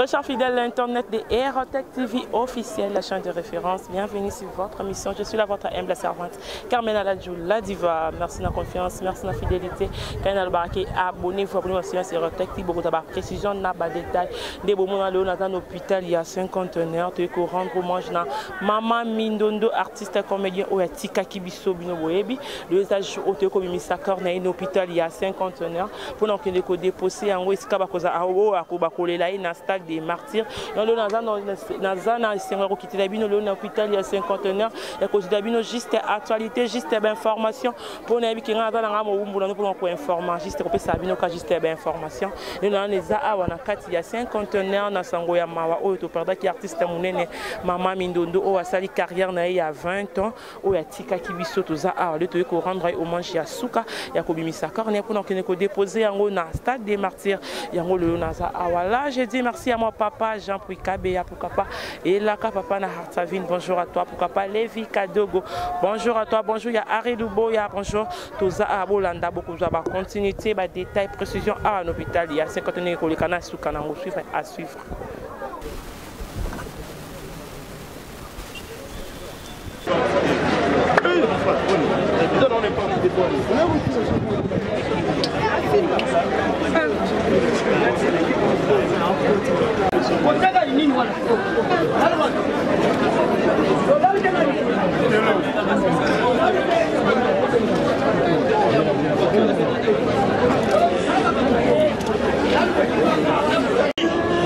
Très chers fidèles internet de Erotech TV officiel, la chaîne de référence, bienvenue sur votre mission. Je suis là, votre humble servante, Carmen Aladjou, la diva. Merci de la confiance, merci de la fidélité. Canal Barake, abonnez-vous, abonnez-vous sur Erotech TV. Beaucoup de précision, n'a pas détail. Des moments dans un hôpital, il y a 5 conteneurs, tu peux rendre hommage à Maman Mindondo, artiste comédien, oyo atikaki biso bino boyebi. Le âge oyo tokobimisa corps na ye na hôpital, il y a 5 conteneurs. Mpona kokende kodepose yango esika bakoza oyo bakolela ye na stade des martyrs. Yango lelo naza na esengo ya kokitela bino lelo na hôpital ya cinquantenaire ya kozwela bino juste actualité, juste bainformation, mpo nayebi ke ngai naza na ngai mowumbu nano mpona koinforma, juste kopesa bino ka juste bainformation. Lelo nana eza awa na kati ya cinquantenaire na sango ya mawa oyo toperdaki artiste monene Mama Mindondo, oyo asali carrière na ye ya 20 ans, oyo atikaki biso. Toza awa lelo, toyei korendre ye hommage ya suka ya kobimisa corps na ye mpona kokende kodepose yango na stade des martyrs. Yango lelo naza awa. Là, je dis merci à mon papa Jean Puikabeya, pourquoi pas Elaka papa na Hartavine, bonjour à toi, pourquoi pas Levi Kadogo, bonjour à toi, bonjour ya Harry Luboya, bonjour. Toza awa, bolanda, bokozwa bacontinuité, badétail, précision awa na hôpital ya 50 koleka na suka nango. Suivre, à suivre.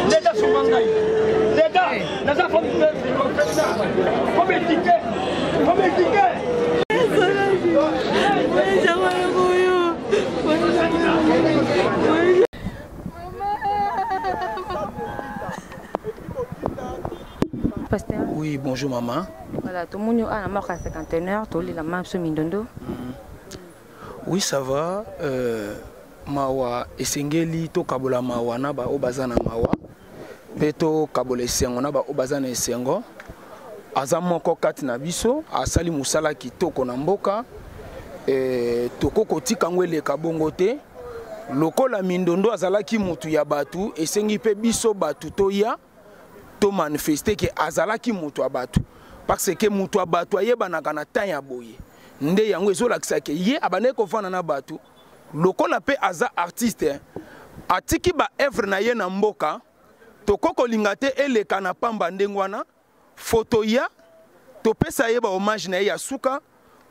Leta sunga ngai, leta naza comme ticket, comme ticket. Pasteur. Oui, bonjour maman. Voilà, tout le monde a la mort à cinquantenaire, tout le monde a Mindondo. Oui, ça va. Mawa esengeli tokabola mawa na baoyo baza na mawa, mpe tokabola esengo na baoyo baza na esengo. Aza moko kati na biso, asali mosala kitoko na mboka. Toko kotika yango eleka bongo te. Lokola Mindondo azalaki motu ya bato, esengi mpe biso bato toya tomanifeste ke azalaki moto ya bato, parce que moto ya bato ayebanaka na temps ya boye. Nde yango ezolakisa ke ye abandaki kofanda na bato. Lokola mpe aza artiste, atiki ba œuvre na ye na mboka, toko kolinga te eleka na pamba ndenge wana. Foto ya topesa ye ba hommage na ye ya suka,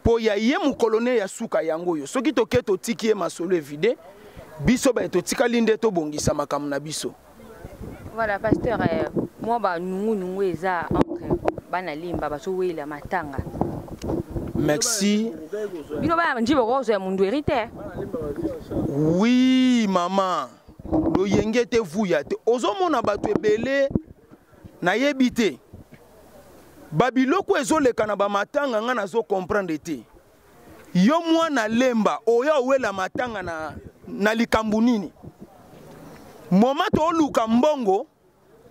mpo ya ye mokolo ne ya suka yango oyo. Soki toke totiki ye masolo evide, biso baye totikali nde tobongisa makambo na biso. Voilà, pasteur, moi ba nungu nungu eza entre bana Lemba bazowela matanga. Merci. Bino bana njibo kozo ya mundu hérité. Oui, mama. Loyenge te vuya te. Ozomona bato ebele nayebi te. Babiloko ezoleka na bamatanga nga nazo comprendre te. Yo mwana Lemba oyo owela matanga na likambo nini? Moma toluka mbongo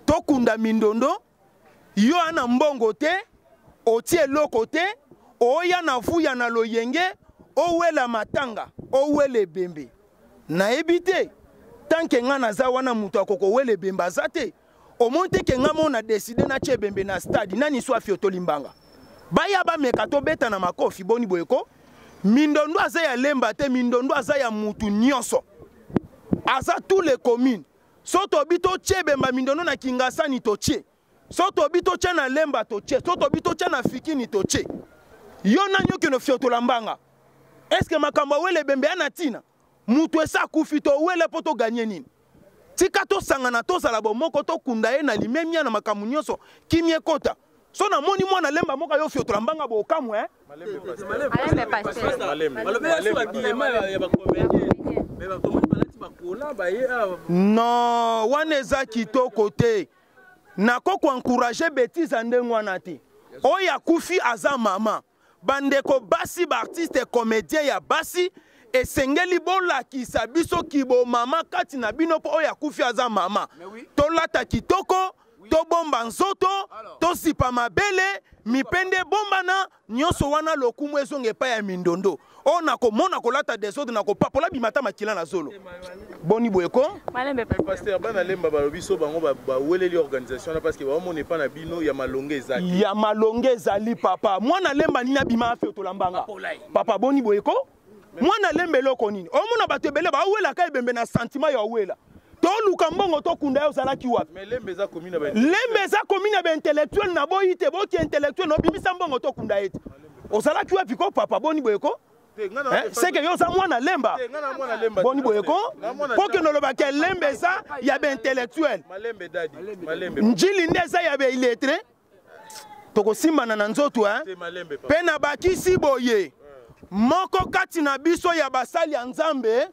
tokunda Mindondo, yo ana mbongo te, otie eloko te, oya na vuya na loyenge, owela matanga, owela ebembe. Nayebi te, tant que nga naza wana moto akokowela ebembe aza te. Omoni te ke nga mo na décide na tie ebembe na stade, nani so afiotoli mbanga. Baya bameka tobeta na makofi boni boye ko. Mindondo aza ya Lemba te, Mindondo aza ya mutu nyonso. Aza tous les communes. So tobi totie ebemba Mindondo na Kingasani totie. So tobi totie na Lemba totie. So tobi totie na Fikini totie. Yo nani okende fiotola mbanga? Est-ce que makambo awele ebembe ya na tina? Mutu esa akufi to wele po to gagner nini? Tika tosangana tozala bomoko tokunda ye na limemia na makambo nyonso kimia ekota. So namoni mwana Lemba moko ayo fiotola mbanga bokamwe, eh? Malembe pasteur. Non, wana eza kitoko te. Nako ko encourager bêtise ya ndenge wana te. Oyo akufi aza mama. Bandeko basi ba artiste comédien ya basi esengeli bolakisa biso kibo mama kati na bino po oyo akufi aza mama. Tolata kitoko, Tobomba nzoto, tozipa mabele, mipende ebombana, nyonso wana lokumu ezonga epai ya mindondo. Oyo nakomona kolata desordre, nakopapola bima ata makila na zolo. Boni boye ko? Malembe pasteur. Pasteur, bana Lemba balobi so bango baweleli organisation na parce que baomona epai na bino ya malonga eza te. Ya malonga ezali papa. Mwana Lemba nini abima afiotola mbanga? Papa boni boye ko? Mwana Lemba eloko nini? Omona bato ebele bawelaka ebembe na sentiment ya owela. Toluka mbongo tokunda yo ozalaki wapi? Mais Lemba eza commune ya ba Lemba eza commune ya ba intellectuel na boyi te, boki intellectuel no bimisa mbongo tokunda ye te. Ozalaki wapi ko papa boni boye ko? Eh, c'est que yo oza mwana Lemba. Boni boye ko? Po ke nolobaka Lemba eza ya ba intellectuel. Malembe dadi, malembe. Njili nde eza ya ba illettré. Tokosimbana na nzoto hein? Pe na bakisi boye. Moko kati na biso ya basali ya Nzambe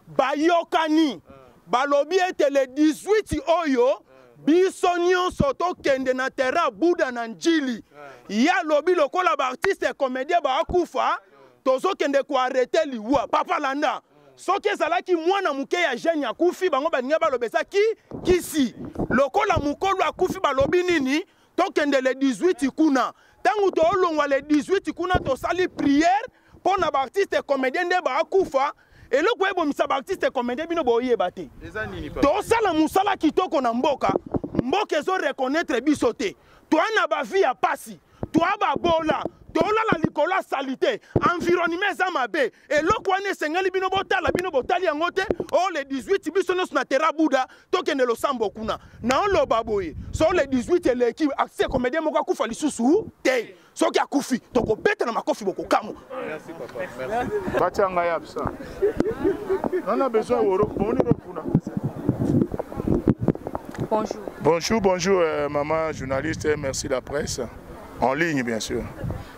bayokani balobi ete le 18 oyo biso nyonso tokende na terrain Buda na Njili. Ye alobi lokola ba artiste comédien bakufa tozokende ko arrêter liwa. Papa landa, soki ezalaki mwana moke ya jeune akufi bango balingi baloba eza ki kisi. Lokola mokolo akufi balobi nini? Tokende le 18 kuna. Tangu tolongwa le 18 kuna tosali prière mpo na ba artiste comédien nde bakufa. Eloko ebomisa ba artiste comédien bino boyeba te. Tosala mosala kitoko na mboka, mboka ezo reconnaître biso te. Toa na ba vie ya pasi, toa babola, tolala likolo ya salite, environnement eza mabe. Eloko wana esengeli bino botala, bino botali yango te. Oh le 18 biso nyonso na terra Buda tokende losambo kuna. Na oloba boye, so le 18 eleki artiste comédien moko akufa lisusu te. Soki akufi tokobeta na makofi bokokamwa. Merci papa. Merci. Batia ngai absent. On a besoin de bomoni ro kuna. Bonjour. Bonjour, bonjour maman journaliste, merci la presse. En ligne bien sûr.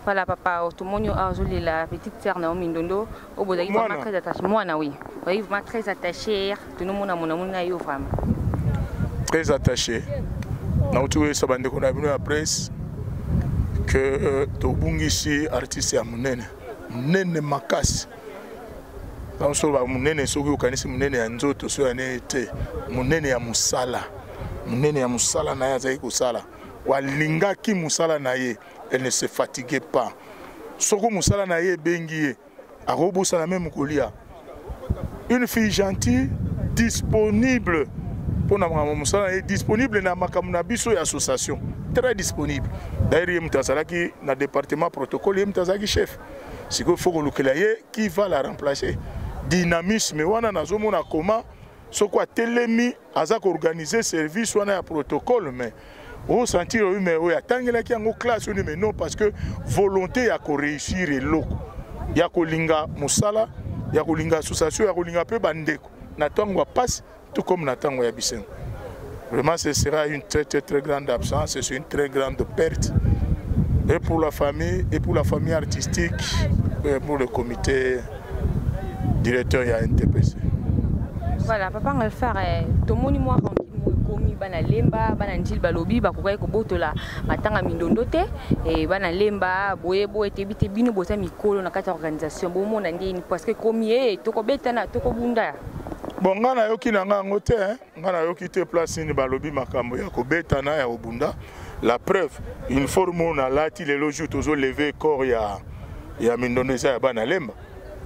Voilà papa, tout le monde a joué la petite sœur Naomi Ndondo, au bout d'un moment très attaché. Moi oui. Oui, vraiment très attaché. Tout le monde a mon amour na yo vraiment. Très attaché. Na utu sa bande ko na bino ya presse que tobungisi artiste ya munene. Munene makasi. Dans so ba munene soki okanisi munene ya nzoto so ya nete, munene ya musala. Munene ya musala na ye azali kosala. Walingaki musala na ye, elle ne se fatiguait pas. Soko musala na ye ebengi ye, akobosana même kolia. Une fille gentille, disponible pour na makambo musala na ye, disponible na makambo na biso ya association, très disponible. D'ailleurs ye moto azalaki na département protocole, ye moto azalaki chef. Sikoyo faut kolukela ye qui va la remplacer. Dynamisme wana nazomona comment soko atelemi aza koorganiser service wana ya protocole, mais o sentir oyo mais oyo atangelaki yango classe oyo, mais non, parce que volonté ya koréussir eloko, ya kolinga mosala, ya kolinga association, ya kolinga pe bandeko na ntango ya pasi tout comme na ntango ya bisengo. Vraiment, ce sera une très, très, très grande absence, c'est une très grande perte et pour la famille, et pour la famille artistique, et pour le comité directeur ya NTPC. Voilà, papa Ngalfar, tomoni moi komi bana Lemba, bana Njili balobi bakokai kobotola matanga mindondo te, e bana Lemba boye boye te bite bino boza mikolo na kati ya organisation bomona ndeni parce que komi e tokobetana tokobunda. Bon, nga nayoki na nga yango te, hein? Nga nayoki te place nini balobi makambo ya kobetana ya kobunda. La preuve, une forme oyo nalati lelo jour tozo lever corps ya mindondo eza ya bana Lemba.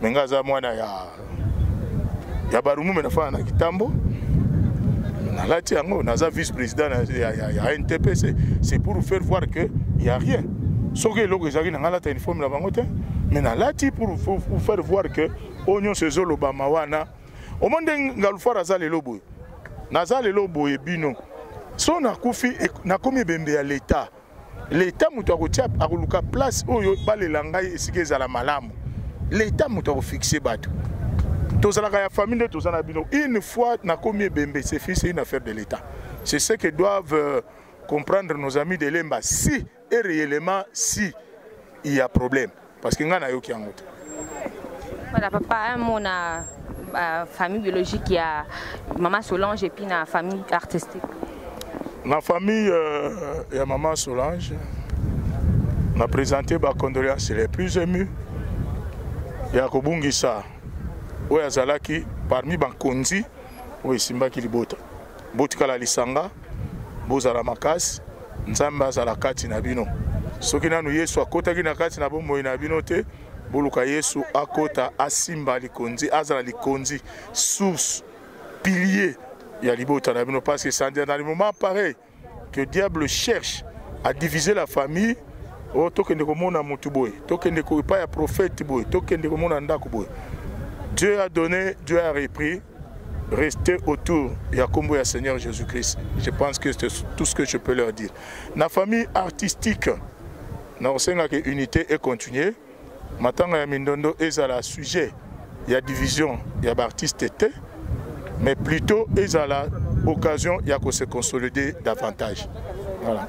Mais nga aza mwana ya Barumbu, mais nafana na Kitambo. Nalati yango, naza vice-président ya NTPC. C'est pour vous faire voir que y a rien. Soki eloko ezalaki na nga lata uniforme na bango te, mais nalati pour faire voir que oyo nyonso ezolobama wana. Omoni ndenge Ngalufar aza lelo boye. Naza lelo boye bino. So nakufi, nakomi ebembe ya l'État. L'État moto akotia, akoluka place oyo balela ngai esika ezala malamu. L'État moto akofixe bato. Tozalaka ya famille nde toza na bino. Une fois nakomi ebembe, c'est fils, c'est une affaire de l'État. C'est ce que doivent comprendre nos amis de Lemba. Si, et réellement, si, il y a problème. Parce que nga nayoki yango te. Voilà, papa, un mot na famille biologique, il y a Maman Solange et puis na famille artistique. Ma famille il y a Maman Solange. On a présenté ma condoléances les plus émues. Il y a Kobungisa, oyo azalaki parmi bankonzi oyo esimbaki libota. Botikala lisanga, Bozala makasi, Nzambe azala kati na bino. Soki nanu Yesu akotaki na kati na bomoi na bino te, boluka Yesu akota, asimba likonzi, azala likonzi, source, pilier ya libota na bino, parce que c'est dans les moments pareil que diable cherche à diviser la famille. Oh, tokende komona mutu boye, tokende ko epai ya prophète boye, tokende komona ndako boye. Dieu a donné, Dieu a repris. Restez autour ya kombo ya Seigneur Jésus-Christ. Je pense que c'est tout ce que je peux leur dire. Na famille artistique, na osengaka unité et continuer. Matanga ya Mindondo ezala sujet ya division ya ba artiste te, mais plutôt ezala occasion ya ko se consolider davantage. Voilà.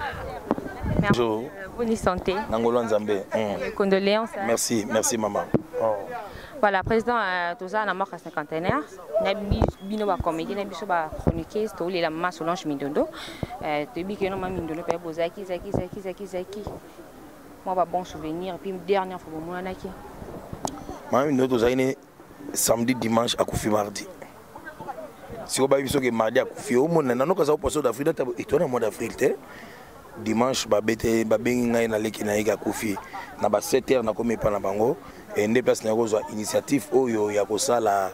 Merci. Bonjour. Bonne santé. Nangolo Nzambe. Condoléances. Merci, merci maman. Oh. Voilà, président, toza na moko cinquantenaire na bino ba comédien na biso ba chroniqueuse tolela mama Solange Mindondo. Toyebi ke no mama Mindondo pe bozaki zaki zaki zaki zaki mwa ba bon souvenir, puis dernière fois bomonanaki. Mama Mindondo tozalaki ne samedi, dimanche akufi mardi. Sikoyo bayebi soki mardi akufi, omona nanoka aza poisson d'avril ata etwana mois d'avril te. Dimanche babete babengi ngai na leki na ye akufi na ba 7 heures nakomi epa na bango e nde place na kozwa initiative oyo ya kosala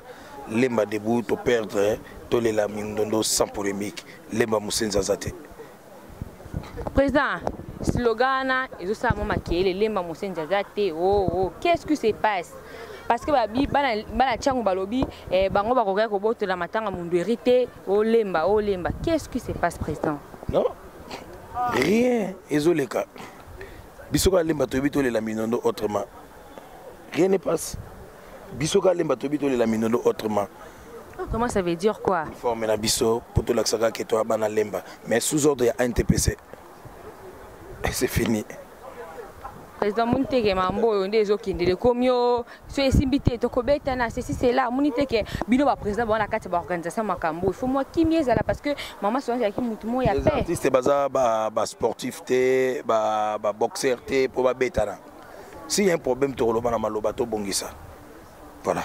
Lemba debout to perdre tolela Mindondo sans polémique. Lemba mosenzi aza te. Président, slogan wana ezosala mwa makelele, Lemba mosenzi aza te. Oh, oh, qu'est-ce qui se passe? Parce que babi bana bana chango balobi eh, bango bakokaki kobotola matanga mundueri te. Olemba, olemba, qu'est-ce qui se passe, président? Non, rien ezoleka. Biso ka Lemba toyebi tolela Mindondo autrement. Rien ne passe. Biso ka Lemba toyebi tolela Mindondo autrement. Comment ça veut dire quoi? Forme na biso pour tolakisaka ke toya bana Lemba, mais sous ordre ya NTPC. Et c'est fini. Président Munteke mambo oyo nde ezokendele komi o so esimbi te tokobetana ceci cela. Moni te ke bino ba président ba na kati ba organisation makambo, il faut moi kimia ezala parce que maman Solange azalaki mutu moko ya Les paix. artistes baza ba sportif te, ba boxeur te po babetana. S'il y a un problème tokoloba na maloba tobongisa. Voilà.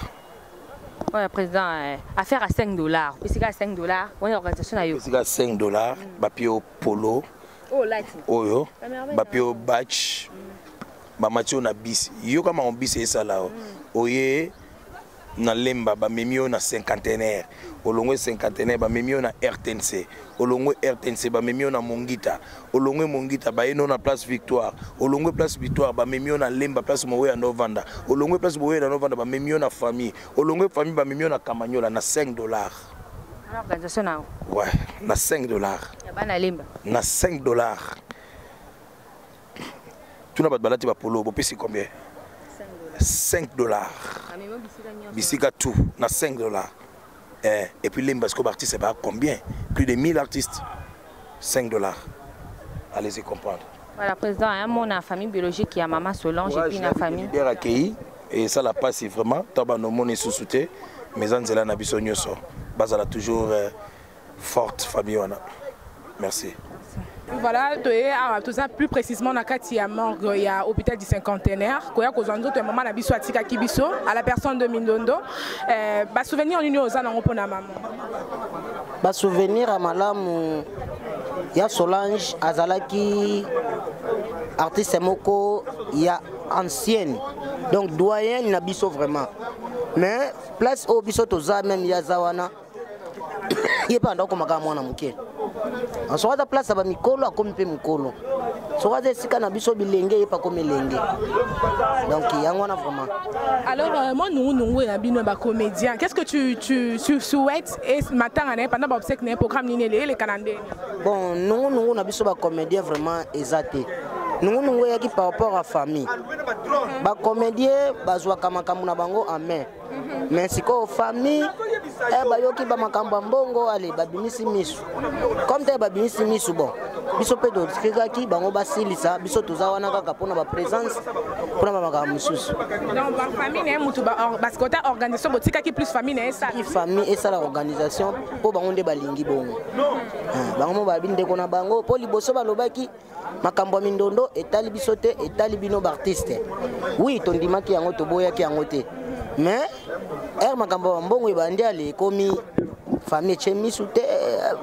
Ouais, président, affaire à 5 $. Puis c'est 5 $, on est organisation na yo. C'est 5 $, ba pio polo. Oh, lati. Oyo, Cameraman, ba pio batch. Ba matio na bis. Yo kama on bis et ça là. Oye na Lemba ba memio na cinquantenaire. Olongwe cinquantenaire ba memio na RTNC. Olongwe RTNC ba memio na Mongita. Olongwe Mongita ba eno na place Victoire. Olongwe place Victoire ba memio na Lemba place Mowe ya Novanda. Olongwe place Mowe ya Novanda ba memio na famille. Olongwe famille ba memio na Kamanyola na 5 $. Organisation na. Ouais, na 5 $. Ya bana Lemba. Na 5 $. Tuna bato balati ba polo, bopesi combien? 5 $. Bisika tout na 5 $. Eh, et puis Lemba, parce que artiste ba combien? Plus de 1000 artistes. 5 $. Allez-y comprendre. Voilà, président, un mot na famille biologique ya maman Solange et puis na famille. Leader accueilli et ça la passe vraiment, taba no moni sous-souté, mais nzela na biso nyoso. Bazala toujours forte famille wana. Merci. Voilà, toye awa toza plus précisément na kati ya morgue ya hôpital du cinquantenaire koya kozwa nzoto ya mama na biso atikaki biso à la personne de Mindondo. Ba souvenir nini oza nango mpona mama? Ba souvenir ya malamu ya Solange, azalaki artiste moko ya ancienne, donc doyenne na biso vraiment. Mais place oyo biso toza, même ye aza wana, ye mpe anda okomaka mwana moke. Soki aza place ya bamikolo, akomi mpe mokolo. Soki aza esika na biso bilenge, ye mpe akomi elenge. Donc yango wana vraiment. Alors moi nungu nungu na bino ba comédien, qu'est-ce que tu souhaites et matanga na ye pendant ba obsèque na ye, programme nini eleka na ndenge? Bon, nungu nungu na biso bacomédien vraiment eza te. Nungu nungu eyaki par rapport à famille. Bacomédien bazwaka makambo na bango en main, mais sikoyo famille bayoki bamakambo ya mbongo, ale babimisi misu comme te babimisi misu. Bon, biso mpe totikaki bango basilisa. Biso toza wana kaka mpona baprésence, mpona bamakambo mosusu. Donc bafamille na ye mutu parce que ota organisation botikaki plus famille na ye esala. Famille esala organisation mpo bango nde balingi bongo. Ah, bango mo babi ndeko na bango mpo liboso balobaki makambo ya Mindondo etali biso te, etali bino baartiste. Oui, tondimaki yango, toboyaki yango te, mais ere makambo ya mbongo ebandi, ale ekomi Famille etie misu te,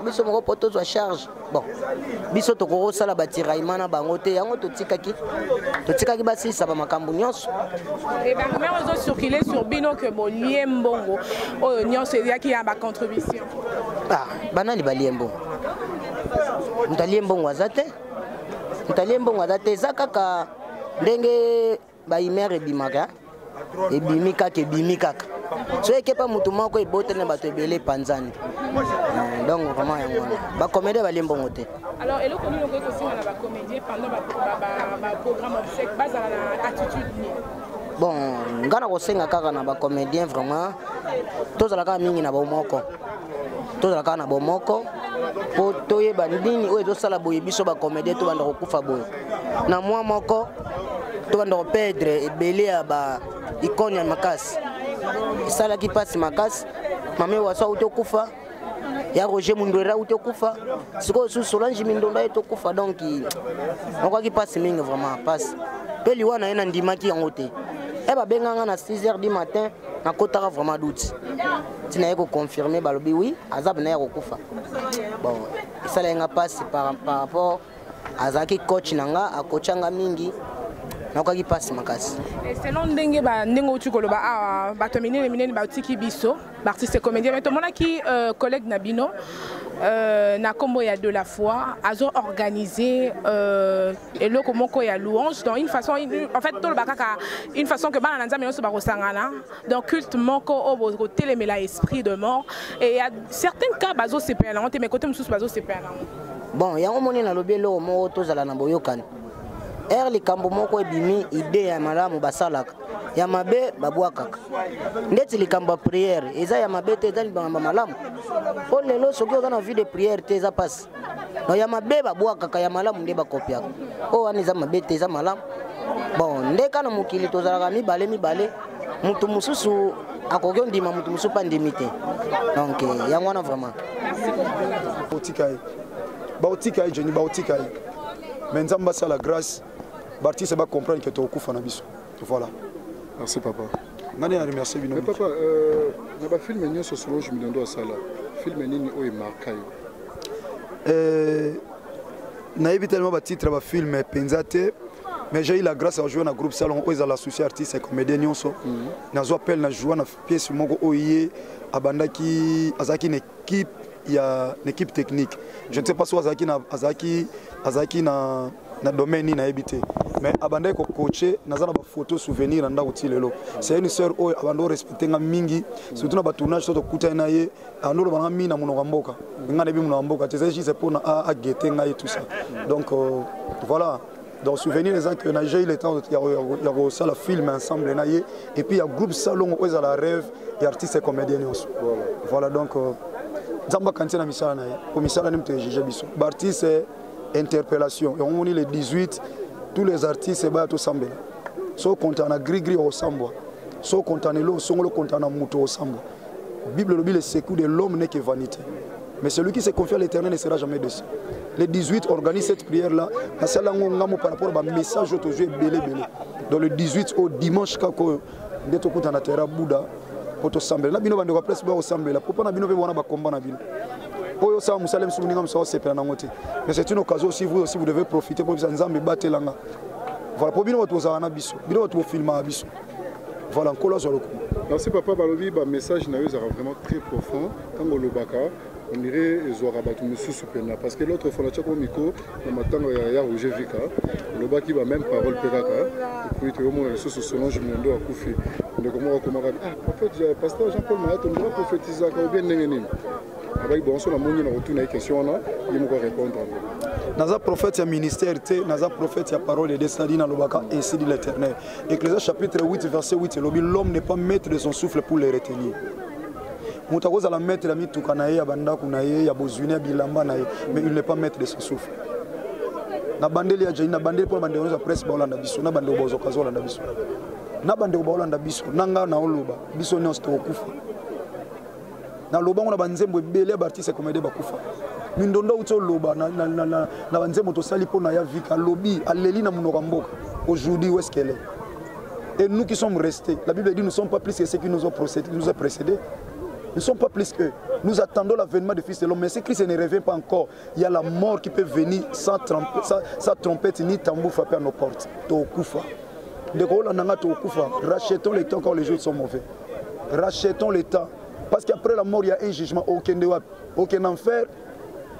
biso moko mpo tozwa charge. Bon, biso tokoki kosala batiraillement na bango te, yango totikaki totikaki basilisa bamakambo nyonso. E barumeur ezocircule sur bino ke bolie mbongo oyo nyonso eyaki ya bacontribution. Ah, banani balie mbongo? Moto alie mbongo aza te, moto alie mbongo aza te. Eza kaka ndenge baimere ebimaka, ebimi kaka, ebimi kaka. So ekepa motu moko eboteli na bato ebele, epanzani. Donc vraiment yango wana, bacomédien balie mbongo te. Alors eloko nini okoki kosenga na bacomédien pendant baprogramme obsèque, bazala na attitude nini? Bon, nga na kosenga kaka na bacomédien, vraiment tozala kaka mingi na bomoko, tozala kaka na bomoko mpo toyeba nini oyo ezosala boye. Biso bacomédien tobanda kokufa boye na mwa moko, tobanda koperdre ebele ya ba icone ya makasi. Esalaki mpasi makasi. Mame Waso auti okufa, ya Roger Mundwera auti okufa, sikoyo su Solange Mindondo aye tokufa. Donc nakwaki mpasi mingi, vraiment mpasi. Mpe liwa na ye nandimaki yango te. E babenganga na 6 heures du matin, nakotaka vraiment doute. Ntina ye koconfirme, balobi oui, aza pena ya kokufa. Bon, esalaki nga mpasi par rapport azalaki coach na nga, akochanga mingi, nakokaki mpasi makasi. Selon ndenge ndenge outi koloba awa, bato ya minene minene batiki biso, baartiste comédien, mais tomonaki collègue na bino na nkombo ya De la Foi azo organiser eloko moko ya louange, donc une façon, en fait toloba kaka une façon que bana na Nzambe nyonso bakosangana, donc culte moko oyo bokotelemela esprit de mort. Et ya certains cas bazosepela nango te, mais côté mosusu bazosepela nango. Bon, yango moni nalobi eloko moko, tozala na boyokani. Ere likambo moko ebimi, idée ya malamu basalaka, ya mabe babwakaka. Ndeti likambo ya prière eza ya mabe te, eza likambo ya malamu, mpo lelo soki oza na vie de prière te, eza mpasi. No ya mabe babwakaka, ya malamu nde bakopiaka. Oyo wana eza mabe te, eza malamu. Bon, nde kaka na mokili tozalaka mibale mibale, motu mosusu akoki ondima, motu mosusu mpe andimi te. Donc yango wana vraiment. Baotika ye, baotika ye Jeni, baotika ye. Mais Nzambe asala grâce, baartiste bacomprendre ke tokokufa na biso. Voilà. Merci papa. Nga nde na remercie bino. Mais papa, na bafilme nyonso Solange Mindondo asala, filme nini oyo emarka yo? Nayebi tellement batitre ya bafilme mpenza te, mais j'ai eu la grâce ya jouer na groupe Salon oyo ezala souci artiste et comédien nyonso. Nazwa appel na joua na pièce moko oyo ye abandaki, azalaki na équipe ya na équipe technique. Je ne sais pas so azalaki na azalaki na domaine nini, nayebi te, mais abandaki kocoache. Naza na bafoto souvenir na ndako ti lelo. C'est une sœur oyo abandi orespecte nga mingi, surtout na batournage. So tokutani na ye, abandi oloba nga mingi na monoko ya mboka. Nga nayebi monoko ya mboka te, ezali juste mpona agete ngai, tout ça. Donc voilà, donc souvenir eza que na j'ai eu le temps ya kosala film ensemble na ye et puis ya groupe Salongo oyo ezala rêve ya artiste et comédien nyonso. Voilà, donc Nzambe akanisi na misala na ye, po misala nde moto ejuge biso baartiste. Interpellation yango moni, le 18, tous les artistes baya tosambela. So okontana na grigri, okosambwa. So okontana elo osongoli, okontana na moto, okosambwa. Bible elobi: le secours de l'homme n'est que vanité, mais celui qui se confie à l'Éternel ne sera jamais déçu. Le 18, organise cette prière là. Nasala yango ngambo par rapport à bamessage oyo tozwi ebele ebele. Donc le 18 au dimanche kaka oyo nde tokutana na terrain Buda po tosambela na bino. Bandeko ya presse, bakosambela po mpo na bino mpe wana bakomba na bino oyo osala mosala mosusu, moninga mosusu osepela nango te, mais c'est une occasion aussi, vous aussi vous devez profiter po bisa Nzambe ebatelanga. Voilà, po bino bato bozalaka na biso, bino bato bofilmaka biso. Voilà, Nkolo azwa lokumu. Merci papa. Balobi bamessage na yo ezalaka vraiment très profond. Ntango olobaka, on dirait ezwaka bato mosusu mpena, parce que l'autre fois natiako micro na matango ya Roger Vika, olobaki bameme parole mpe kaka. Et puis toyomona lisusu Solange Mindondo akufi, ndeko moko akomaka: ah, prophète pasteur Jean Paul Mayata, ondira prophétisaka obie ndenge nini? Abaki bonso namoni na kotuna ye question wana, ye moko arépondre yango. Naza prophète ya ministère te, naza prophète ya parole de Dieu, c'est-à-dire nalobaka ainsi dit l'Éternel. Ecclésiaste chapitre 8 verset 8 elobi: l'homme n'est pas maître de son souffle pour le retenir. Moto akozala maître ya mituka na ye, ya bandako na ye, ya bozwi na ya bilamba na ye, mais il n'est pas maître de son souffle. Na bandeli ya Jeni, na bandeli mpona bandeko nyonso ya presse baolanda biso, na bandeko bazoka azolanda biso, na bandeko baolanda biso, na ngai naoloba, biso nyonso tokokufa. Naloba ngo na banzembo ebele ya baartiste comédien bakufa. Mindondo auti oloba na banzembo tosali mpo na ya Vika, alobi, aleli na monoko ya mboka. Aujourd'hui, où est-ce qu'elle est? Et nous qui sommes restés, la Bible dit: nous ne sommes pas plus que ceux qui nous ont précédés, nous ont précédés. Nous ne sommes pas plus qu'eux. Nous attendons l'avènement du Fils de l'homme. Mais si Christ ne revient pas encore, il y a la mort qui peut venir sans, trompe, sans, sans trompette ni tambour frapper à nos portes. Tokufa. Ndeko olanda nga tokufa. Rachetons le temps quand les jours sont mauvais. Rachetons le temps. Parce qu'après la mort, il y a un jugement. Okende wapi? Okende enfer.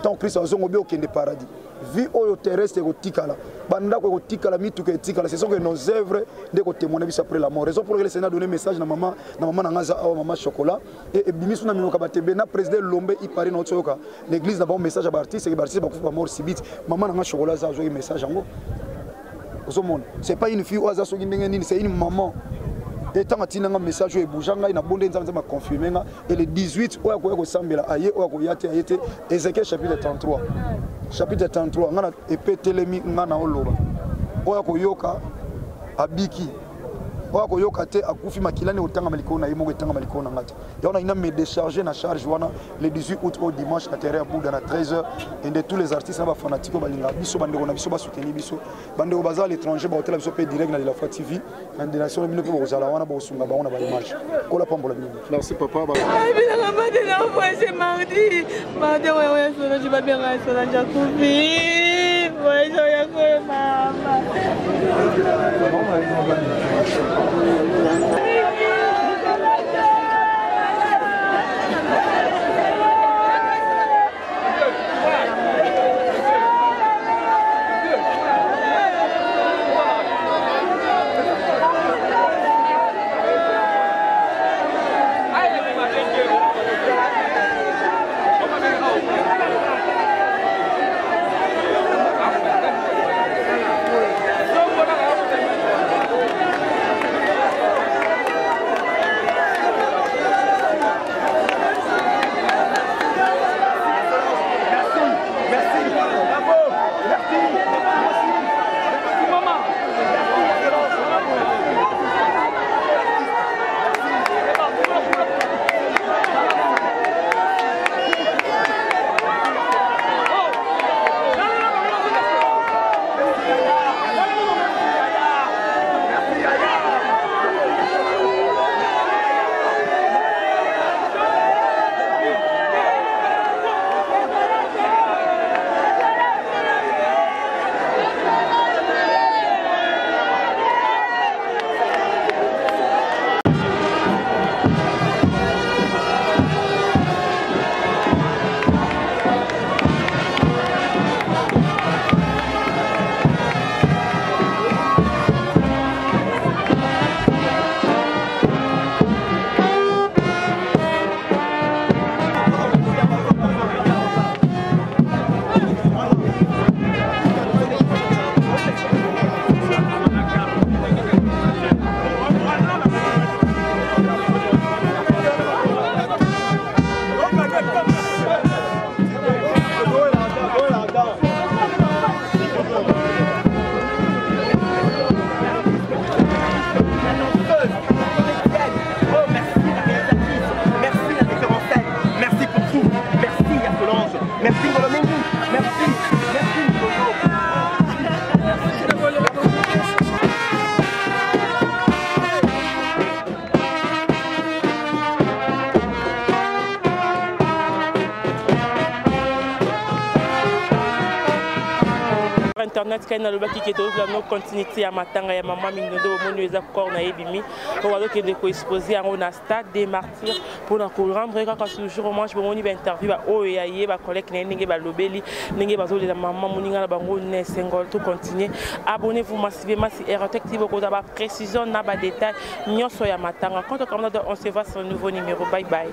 Tant Christ azongo bi okende paradis. Vie oyo terrestre ekotikala. Bandako ekotikala, mituka etikala. Ce sont que nos œuvres nde kotémoigner biso après la mort. Raison pour laquelle le Seigneur a donné message na maman, na maman na nga awa maman chocolat et ebimisu na minoka batebe na président Lombe ipari na otsoyoka. L'église na bango message ya ba artiste que ba artiste bakufa ba mort subite. Maman na nga chocolat za azwaki message yango. Ozomona, c'est pas une fille oyo aza soki ndenge nini, c'est une maman. Et ntango atinda nga message oyo ebouja ngai na bonde nzambe nzambe aconfirme nga et le 18 oyo akoya kosambela aye oyo akoya te aye te. Ezekiel chapitre 33 chapitre 33 nga na epetelemi nga na oloba oyo akoyoka abiki oyo akoyoka te akufi makila nde kotangama likolo na ye moko etangama likolo na nga te. Yango nalingi na me décharger na charge wana le 18 août au dimanche na terrain ya Bouddha na 13h et de tous les artistes na ba fanatiques oyo balingaka biso bandeko na biso basoutenir biso bandeko baza à l'étranger baotela biso mpe direct na de la foi TV na nation na bino mpe bokozala wana bokosunga bango na baimage kola pambola bino. Merci papa. Bilanga bate na voice mardi mardi oyo ya Solange babenga Solange akufi voice oyo ya koyo mama. Internet kai nalobaki ke tozwa no continuité ya matanga ya mama Mindondo. Bomoni eza corps na ye ebimi oyo bazokende koexpose yango na stade des martyrs mpona korendre kaka toujours hommage. Bomoni bainterview baoyo ya ye bacollègue na ye ndenge balobeli ndenge bazolela mama moninga na bango nesengol. To continuer, abonnez-vous massivement si Erotec TV bokozwa baprécision na badétail nyonso ya matanga. Quant au camarade, on se voit sur un nouveau numéro. Bye bye.